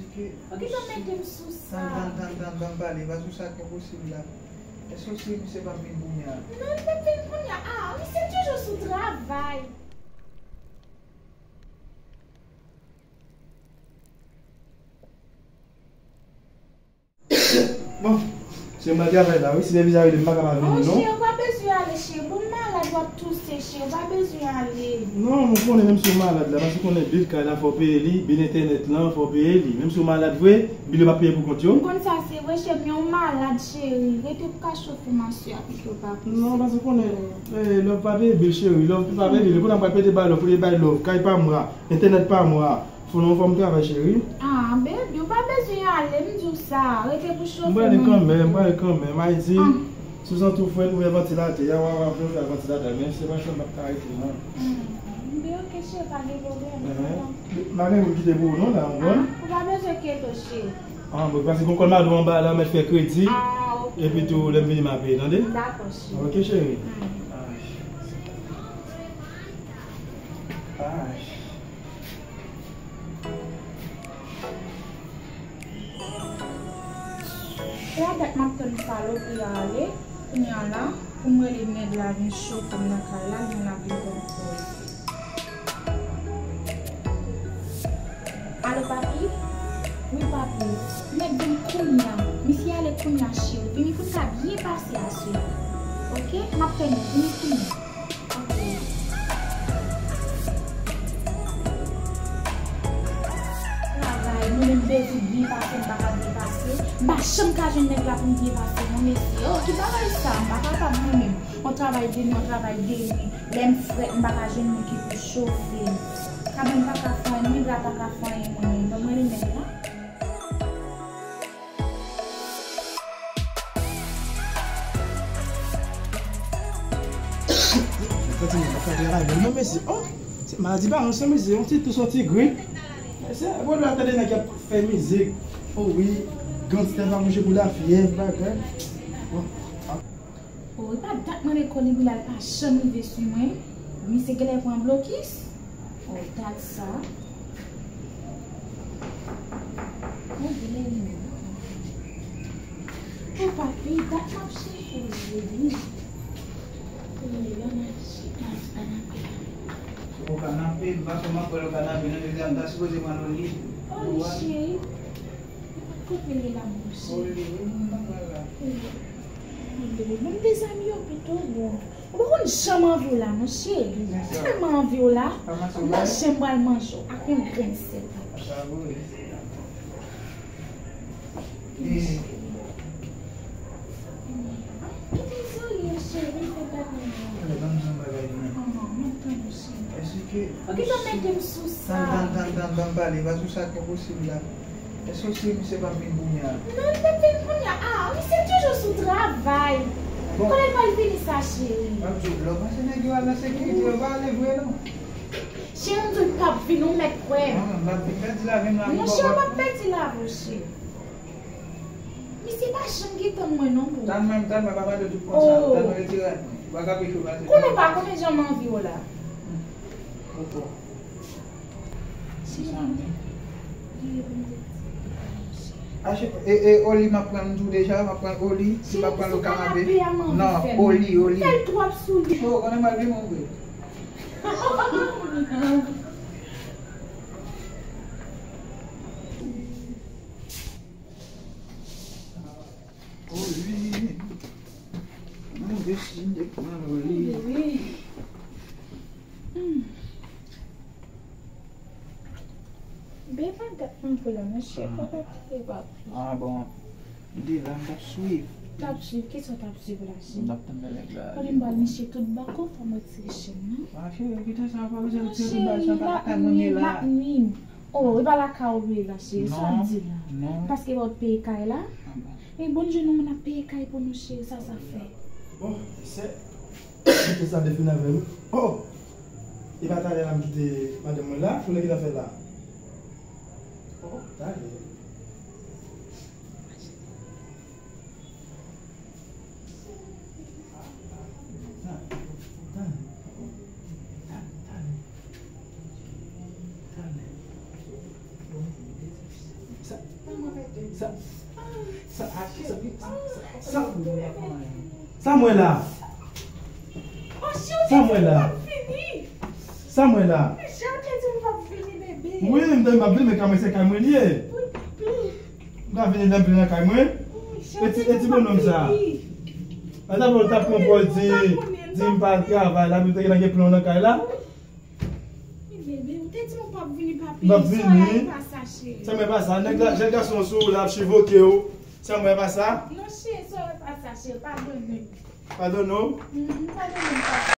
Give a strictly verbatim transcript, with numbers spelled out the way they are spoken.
Okipe mete m sou sa. Tann, tann, tann, tann, ban m pale. Pa sou sa k enposib la. Èske w si misye p ap vin kounye a? Non, li p ap vin kounye a. Ah, misye toujou sou travay. Bon, se mwen travay la, wi. Si Bèviza rele m, m pa ka pa vini, non. Oh, cheri, ou pa bezwen ale, cheri. Bon, malad, w ap touse, cheri. Ou pa bezwen ale. Non, mwen konnen menm si w malad la, paske w konnen bil kay la, fò w peye li, bil entènèt lan, fò w peye li. Menm si w malad vre, bil yo p ap peye pou kont yo. M konn sa, se vre, cheri, men w malad, cheri. Rete pou ka chofe m aswè a, pito pa pouse. Non, paske w konnen, eh, love pa peye bil, cheri. Love pa peye bil. Kounye a m pral pete bay love, pete bay love, kay pa mwa, entènèt pa mwa. Fò nou anfòm travay, cheri. Ah, baby, ou pa bezwen ale, m di w sa. Rete pou chofe m. M prale kanmenm, m prale kanmenm. Ayiti, si w santi w frèt, ouvè vantilatè a, w a, w a, w a fè vantilatè a. Men se pa sa m p ap ka rete, non. Hmm, ben, ok, cheri, pa gen pwoblèm. M pa gen moun kite pou ou, non, la, ou konprann? Ah, ou pa bezwen kite, cheri. Ah, bon, paske gon kòl mado anba la, mèt fè kredi. Ah, ok. Epi tou, lè m vini, m a peye, tande? Dakò, cheri. Ok, cheri. Hmm. Ay. Ay. Se a dat m ap tann salopri a ale, kounye a la, pou m rele nèg la vin chofe m nan kay la, li gen lage kòm koze. Alo, papi? Wi, papi. Nèg vin kounye a. Misye ale kounye a, cheri. Vini pou n ka byen pase aswè. Oke? M ap tann ou. Vini kounye a. Travay, mwen menm bezwen byen pase, m pa ka byen pase. M pa janm ka jwenn nèg la pou m byen pase, non, mesye. Oh, ki bagay sa? M pa kapab, mwen menm. On travay de nwi, on travay de nwi. Lè m frèt, m pa ka jwenn moun ki pou chofe m. Kabann pa ka fè anyen, dra pa ka fè anyen, mwen menm. Ban mwen li nèg la. Kontinye, mwen fè travay mwen. Non, mesye, oh, se maladi pa yon sèl, mesye, yon ti tous, yon ti grip. Se, bon, la, tande nèg y ap fè mizik. Oh wi, gangstè pa bouje pou lafyèv, bagay. Bon, ah. Oh, e pa dat mwen lekòl li la, li pa janm rive sou mwen. Misye genlè pran blokis. Oh, dat sa. Mwen genlè li menm. Oh, papi, dat m ap chèche li, wi. Kounye a m al chita sou kanape a. Sou kanape, m pa fè m ap pran kanape, non, jodi a m ta sipoze pran Oli. Oli, cheri. Kote l ye la, monchè? Oli, wi, m pa pran la. Andewo, bon, m te zanmi yo pito bon. Ou pa konn jan m anvi w la, non, cheri. Sa m anvi w la, m pa janm pral manje w ak yon grenn sèl, papi. Dezole, cheri, fè gade mwen. Ban m di yon bagay, non. Manman, mwen tann, cheri. Èske... Okipe mete m sou sa. Tann, tann, tann, tann, ban m pale. Pa sou sa k enposib la. Èske w si misye p ap vin kounye a? Non, li p ap vin kounye a. Ah, misye toujou sou travay. Bon. Kote l pral vini sa, cheri? M ap di w, lè w panse nèg yo al nan sekirite, yo pa ale vre, non. Cheri, m di w li p ap vin, ou mèt kwè m. Non, non, m p ap vin pèdi lavi m la. Non, cheri, w p ap pèdi lavi w, cheri. Misye pa janm gen tan mwen, non, boo. Tann mwen, tann mwen, pa mande tout konsa. Oh. Tann mwen retire ak mwen. Ou pa ka peche w pase. Konnen w pa konnen jan m anvi w la. Poko. Ache, e, e, Oli, m ap pran tou deja, m ap pran Oli, si m ap pran lo kanape. Non, Oli, Oli. Fè l twòp sou li. Cho, konnen m al vin montre. Oli. Mwen deside pran Oli. Wi. Hmm. Ben pa dat mwen pou la, monchè, pa dat li pa. Ah, bon. M te la, m t ap swiv. T ap swiv? Kisa w t ap swiv la, cheri? M t ap tann nèg la. Kote m pral, monchè, tout bako, fò m retire chèn nan. Ah, cheri, kite sa, pa bezwen retire tout bagay sa, pa lakay mwen ye la. Oh, e pa lakay ou ye la, cheri. Sa w ap di la? Non. Paske pa w t peye kay la? Ah, bon. E bon, je nou moun ap peye kay pou nou, cheri, sa sa fè? Bon, se, se sa defini avè nou. Oh! E pa talè la m kite madanm mwen la, konnen ki ta fè la. Oh, talè. Sa, Sa, sa, sa, sa, sa, sa mwen la. Sa mwen la. Sa mwen la. Wi, m te m ap vini, men kay mwen se kay mwen li ye. M ka vini lè m vini nan kay mwen. E ti, e ti bonnonm sa. Atò, bon, l t ap pran pòz di, di m pa al travay la, nou te gen plan nan kay la. Bebe, ou te di m ou p ap vini, papi. M ap vini. Sa mwen pa sa, cheri. Sa mwen pa sa. Nèg la, jèn gason sou ou la ap chivoke w. Sa mwen pa sa. Non, cheri, sa mwen pa sa, cheri. Padone m. Padone w? Mhm, padone m, papi.